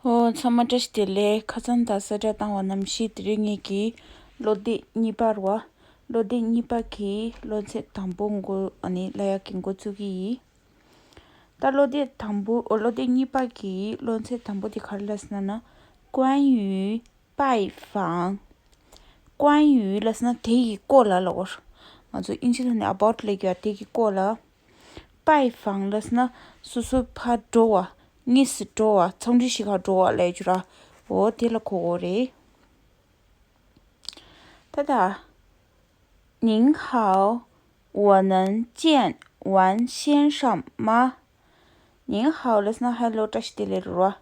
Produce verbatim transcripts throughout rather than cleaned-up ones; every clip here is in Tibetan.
ཨོ། ཚང་མ་བཀྲ་ཤིས་བདེ་ལེགས། ཁ་སང་དང་གསལ་བསྒྲགས་བཏང་བ་ནང་བཞིན་དེ་རིང་ངེད་ཀྱི་སློབ་དེབ་གཉིས་པ་རེད་བ། སློབ་དེབ་གཉིས་པ་གི་སློབ་ཚན་དང་པོ་འགོ་ཨ་ནི་ལབ་ཡག་གི་འགོ་བཙུགས་ཀྱི་ཡིན། ད་སློབ་དེབ་དང་པོ་ཨོ་སློབ་དེབ་གཉིས་པ་གི་སློབ་ཚན་དང་པོ་དེ་ག་རེ་ལབ་ཟེར་ན། 关于 拜访། 关于 ལབ་ཟེར་ན་དེ་ཡི་སྐོར་ལ་ལབ་པ་རེད། ང་ཚོ་དབྱིན་ཇི་ཐོག་ནས་about ལབ་ཀྱི་ཡ་དེ་གི་སྐོར་ལ། 拜访 ལབ་ཟེར་ན་སོ་སོ་ཕར་འགྲོ་བ། དངོས་སུ་འགྲོ་བ། འཚམས་འདྲི་ཞུ་ག་འགྲོ་བ་ལབ་རྒྱུ་ར། འོ་དེ་ལ་གོ་དགོས་རེད། ད་ད། 您好，我能见王先生吗？ 您好 ལབ་ཟེར་ན་hello བཀྲ་ཤིས་བདེ་ལེགས་རེད་བ།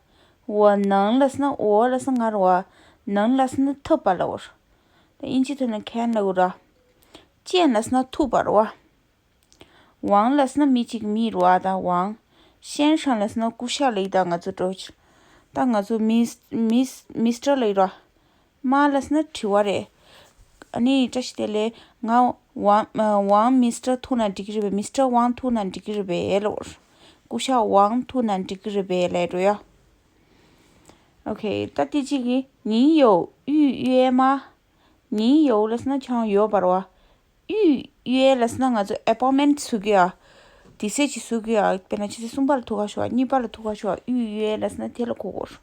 我能 ལབ་ཟེར་ན་我 ལབ་ཟེར་ན་ང་རེད་བ། 能 ལབ་ཟེར་ན་ཐུབ་པ་ལབ་པ་རེད། ད་དབྱིན་ཇི་ཐོག་ནས་can ལབ་དགོས་ར། 见 ལབ་ཟེར་ན་ཐུབ་པ་རེད་བ། 王 ལབ་ཟེར་ན་མི་གཅིག་མིང་རེད་བ། ད་王། 先生 ལབ་ཟེར་ན་སྐུ་ཞབས་ལབ་ཡག་ད་ང་ཚོ་འགྲོ་ཆེ། ད་ང་ཚོ་མིས་མིས་མིས་ཊར་ལབ་ཡག་ར། 吗 ལབ་ཟེར་ན་དྲི་བ་རེད། ཨ་ནི་བཀྲ་ཤིས་བདེ་ལེགས། ང་王呃王 མིས་ཊར་ཐུག་ན་འགྲིག་གི་རེད་པས། མིས་ཊར་王 ཐུག་ན་འགྲིག་གི་རེད་པས་ལབ་པ་རེད། སྐུ་ཞབས་王 ཐུག་ན་འགྲིག་གི་རེད་པས་ལབ་འགྲོ་ཡ། ཨོ་ཁེ། ད་དེ་གཅིག་གིས། 您有预约吗？ 您有 ལབ་ཟེར་ན་ཁྱེད་རང་ཡོད་པ་རེད་བ། 预约 ལབ་ཟེར་ན་ང་ཚོ་appointment བཟོ་གི་ཡ། དུས་ཚོད་ཅིག་བཟོ་གི་ཡ། དཔེར་ན་ཆུ་ཚོད་གསུམ་པ་ལ་ཐུག་ག་ཤོག་ཨ། གཉིས་པ་ལ་ཐུག་ག་ཤོག་ཨ། 预约 ལབ་ཟེར་ན་དེ་ལ་གོ་དགོས།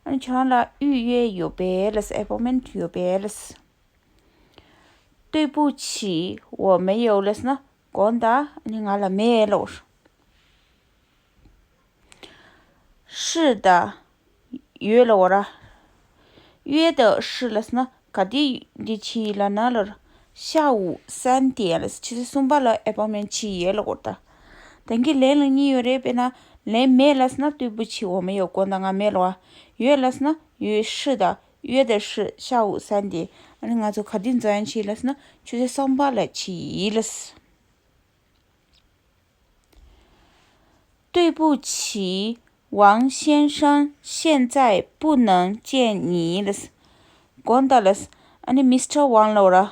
ཨ་ནི་ཁྱེད་རང་ལ་预约 ཡོད་པས་ལབ་ཟེར། appointment ཡོད་པས་ལབ་ཟེར། 对不起，我没有 ལབ་ཟེར་ན་དགོངས་དག་ཨ་ནི་ང་ལ་མེད་ལབ་པ་རེད། 是的། ཡོད་ལབ་པ་ར། 约的是 ལབ་ཟེར་ན་ག་དུས་འདི་བྱེད་ཡིན་ལབ་ན་ལབ། 下午三点 ལབ་ཟེར། ཆུ་ཚོད་གསུམ་པ་ལ་appointment བྱེད་ཡོད་ལབ་པ་རེད་ད། དེང་གི་ལན་ལ་གཉིས་ཡོད་རེད། དཔེར་ན་ལན་མེད་ལབ་ཟེར་ན་对不起，我没有 དགོངས་དག་ང་མེད་ལབ་པ། ཡོད་ལབ་ཟེར་ན་ཡོད། 是的། 约的是下午三点། ཨ་ནི་ང་ཚོ་ག་དུས་འཛོམས་ཡག་བྱེད་ལབ་ཟེར་ན་ཆུ་ཚོད་གསུམ་པ་ལ་བྱེད་ལབ་ཟེར། 对不起，王先生，现在不能见你 ལབ་ཟེར། དགོངས་དག་ལབ་ཟེར། ཨ་ནི་མིས་ཊར་ཝང་ལབ་པ་ར།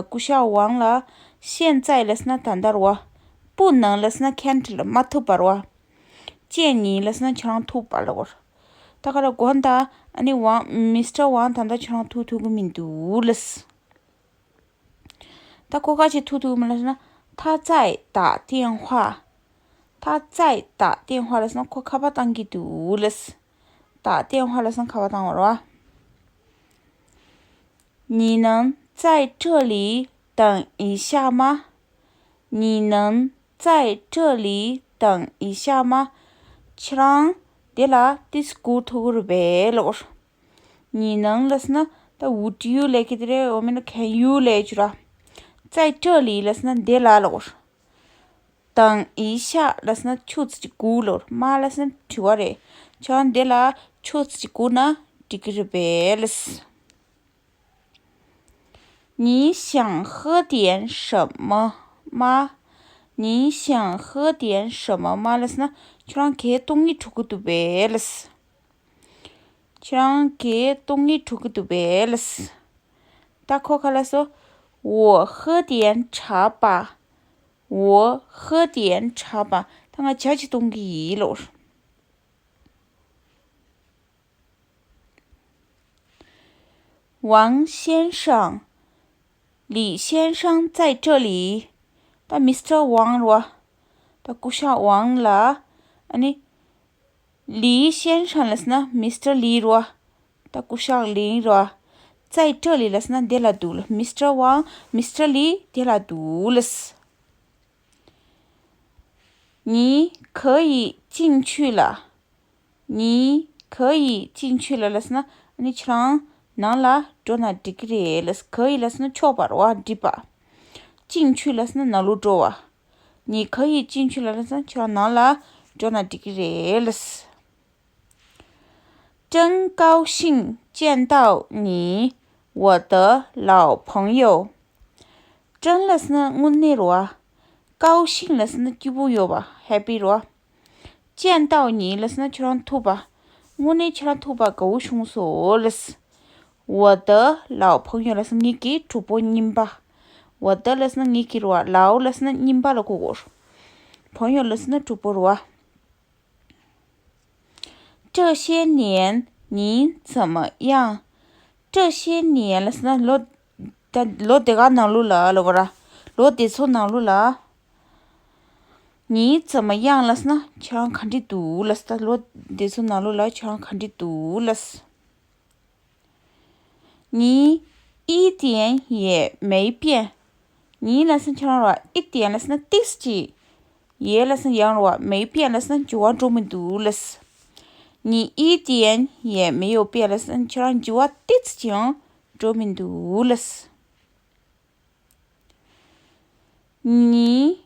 སྐུ་ཞབས་ཝང་ལ། 现在 ལབ་ཟེར་ན་ད་ལྟ་རེད་བ། 不能 ལབ་ཟེར་ན་can't ལབ། མ་ཐུབ་པ་རེད་བ། 见你 ལབ་ཟེར་ན་ཁྱེད་རང་ཐུག་པ་ལབ་པ་རེད། ད་ག་རེ་དགོངས་དག་ཨ་ནི་ཝང་མིས་ཊར་ཝང་ད་ལྟ་ཁྱེད་རང་ཐུག་ཐུབ་ཀྱི་མི་འདུག་ལབ་ཟེར། ད་ཁོ་ག་ཅིག་ཐུག་ཐུབ་ཀྱི་མི་ལབ་ཟེར་ན། 他在打电话། 他在打电话 ལབ་ཟེར་ན་ཁོ་ཁ་པར་བཏང་གི་འདུག་ལབ་ཟེར། 打电话 ལབ་ཟེར་ན་ཁ་པར་བཏང་བ་རེད་བ། 你能在这里等一下吗？你能在这里等一下吗？ ཁྱེད་རང་འདི་ལ་ཏོག་ཙམ་སྒུག་ཐུབ་ཀྱི་རེད་པས་ལབ་པ་རེད། 你能 ལབ་ཟེར་ན་ད་would you ལབ་ཀྱི་དེ་རེད། འོ་མིན་ན་can you ལབ་རྒྱུ་ར། 在这里 ལབ་ཟེར་ན་འདི་ལ་ལབ་པ་རེད། 等一下 ལབ་ཟེར་ན་ཁྱོད་ཙམ་ཅིག་སྒུག་ལབ་པ་རེད། 吗 ལབ་ཟེར་ན་དྲི་བ་རེད། ཁྱེད་རང་འདི་ལ་ཁྱོད་ཙམ་ཅིག་སྒུག་ན་འགྲིག་གི་རེད་པས་ལབ་ཟེར། 你想喝点什么吗？你想喝点什么吗？ ལབ་ཟེར་ན་ཁྱེད་རང་གས་འཐུང་ཡག་འགྲོ་གི་འདུག་པས་ལབ་ཟེར། ཁྱེད་རང་གས་འཐུང་ཡག་འགྲོ་གི་འདུག་པས་ལབ་ཟེར། ད་ཁོ་ག་ལབ་སོང་། 我喝点茶吧། 我喝点茶吧། ད་ང་ཇ་ཅིག་འཐུང་གི་ཡིན་ལབ་པ་རེད། 王先生，李先生在这里。 ད་མིས་ཊར་ཝང་རེད་བ། ད་སྐུ་ཞབས་ཝང་ལ། ཨ་ནི། 李先生 ལབ་ཟེར་ན་མིས་ཊར་ལི་རེད་བ། ད་སྐུ་ཞབས་ལིན་རེད་བ། 在这里 ལབ་ཟེར་ན་འདི་ལ་འདུག་ལབ། མིས་ཊར་ཝང་མིས་ཊར་ལི་འདི་ལ་འདུག་ལབ། 你可以进去了། 你可以进去了 ལབ་ཟེར་ན་ཨ་ནི་ཁྱེད་རང་ནང་ལ་འགྲོ་ན་འགྲིག་གི་རེད་ལབ། 可以 ལབ་ཟེར་ན་ཆོག་པ་རེད་བ། འགྲིག་པ། 进去 ལབ་ཟེར་ན་ནང་ལོགས་འགྲོ་བ། 你可以进去了 ལབ་ཟེར་ན་ཁྱེད་རང་ནང་ལ་འགྲོ་ན་འགྲིག་གི་རེད་ལབ། 真高兴见到你，我的老朋友。 ཀྲང་ལབ་ཟེར་ན་དངོས་གནས་རེད་བ། ཀའོ་ཤིང་ལབ་ཟེར་ན་སྐྱིད་པོ་ཡོད་པ། ཧེ་པི་རེད་བ། 见到你 ལབ་ཟེར་ན་ཁྱེད་རང་ཐུག་པ། དངོས་གནས་ཁྱེད་རང་ཐུག་པ་དགའ་བོ་བྱུང་སོང་ལབ། 我的老朋友 ལབ་ཟེར་ངེད་ཀྱི་གྲོགས་པོ་རྙིང་པ། 我的 ལབ་ཟེར་ན་ངེད་ཀྱི་རེད་བ། 老 ལབ་ཟེར་ན་རྙིང་པ་ལ་གོ་དགོས། 朋友 ལབ་ཟེར་ན་གྲོགས་པོ་རེད་བ། 这些年你怎么样？这些年 ལབ་ཟེར་ན་ལོ། ད་ལོ་དེ་ག་ནང་ལོགས་ལ་ལབ་པ་ར། ལོ་དེ་ཚོ་ནང་ལོགས་ལ། 你怎么样 ལབ་ཟེར་ན་ཁྱེད་རང་ག་འདྲ་འདུག་ལབ་ཟེར། ད་ལོ་དེ་ཚོ་ནང་ལོགས་ལ་ཁྱེད་རང་ག་འདྲ་འདུག་ལབ་ཟེར། 你一点也没变。 你 ལབ་ཟེར་ན་ཁྱེད་རང་རེད་བ། 一点 ལབ་ཟེར་ན་ཏོག་ཙམ་ཅིག 也 ལབ་ཟེར་ན་ཡང་རེད་བ། 没变 ལབ་ཟེར་ན་འགྱུར་བ་འགྲོ་མི་འདུག་ལབ་ཟེར། 你一点也没有变 ལབ་ཟེར་ན་ཁྱེད་རང་འགྱུར་བ་ཏོག་ཙམ་ཅིག་ཡང་འགྲོ་མི་འདུག་ལབ་ཟེར། 你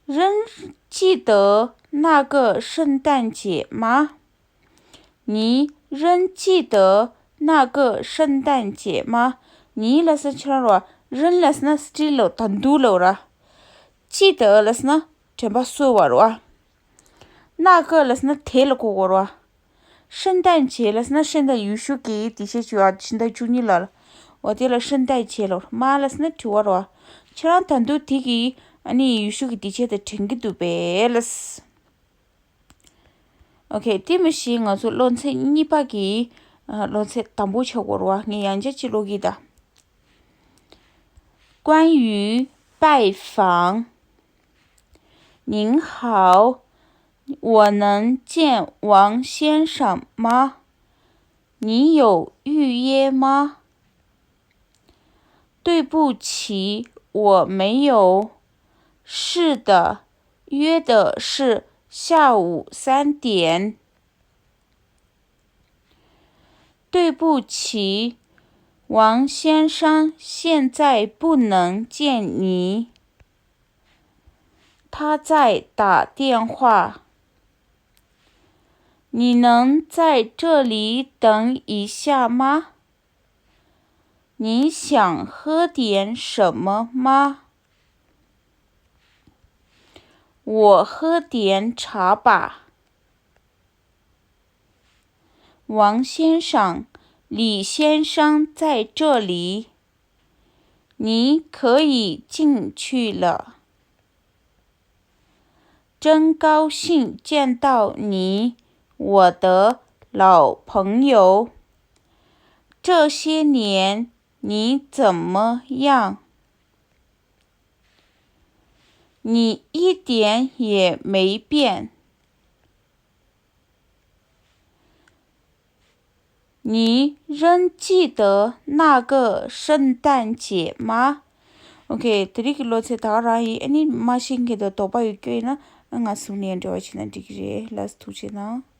仍记得那个圣诞节吗？ 你仍记得那个圣诞节吗？ 你 ལབ་ཟེར་ན་ཁྱེད་རང་རེད་བ། 仍 ལབ་ཟེར་ན་still ལབ། ད་དུང་ལབ་ར། 记得 ལབ་ཟེར་ན་དྲན་པ་གསོ་བ་རེད་བ། 那个 ལབ་ཟེར་ན་དེ་ལ་གོ་དགོས་རེད་བ། 圣诞节 ལབ་ཟེར་ན་圣诞 ཡེ་ཤུ་གི་དུས་ཆེན་བྱས་པ་ཕྱི་ཟླ་བཅུ་གཉིས་ལ། འོ་དེ་ལ་圣诞节 ལབ། 吗 ལབ་ཟེར་ན་དྲི་བ་རེད་བ། ཁྱེད་རང་ད་དུང་དེ་གི་ཨ་ནི་ཡེ་ཤུ་གི་དུས་ཆེན་དེ་དྲན་གྱི་འདུག་པས་ལབ། ཨོ་ཁེ། དེ་མི་ཤེས། ང་ཚོ་སློབ་ཚན་གཉིས་པ་གི་ཨ་སློབ་ཚན་དང་པོ་ཆགས་དགོས་རེད་བ། ངས་ཡང་བསྐྱར་ཅིག་ཀློག་གི་ད། 关于拜访。 您好，我能见王先生吗？你有预约吗？对不起，我没有。是的，约的是下午三点。对不起，王先生现在不能见你。 他在打电话。你能在这里等一下吗？你想喝点什么吗？我喝点茶吧。王先生，李先生在这里。 你可以进去了。真高兴见到你，我的老朋友。这些年你怎么样？你一点也没变。 你仍记得那个圣诞节吗？ ཨོ་ཁེ། དེ་རིང་གི་སློབ་ཚན་ད་ག་རང་ཡིན། ཨ་ནི་མ་ཤེས་མཁན་དང་དོགས་པ་ཡོད་རྒྱུ་ཡིན་ན་ང་ཚོ་ནས་འབྲེལ་བ་བྱས་ན་འགྲིག་གི་རེད། ལགས་སོ། ཐུགས་རྗེ་གནང་།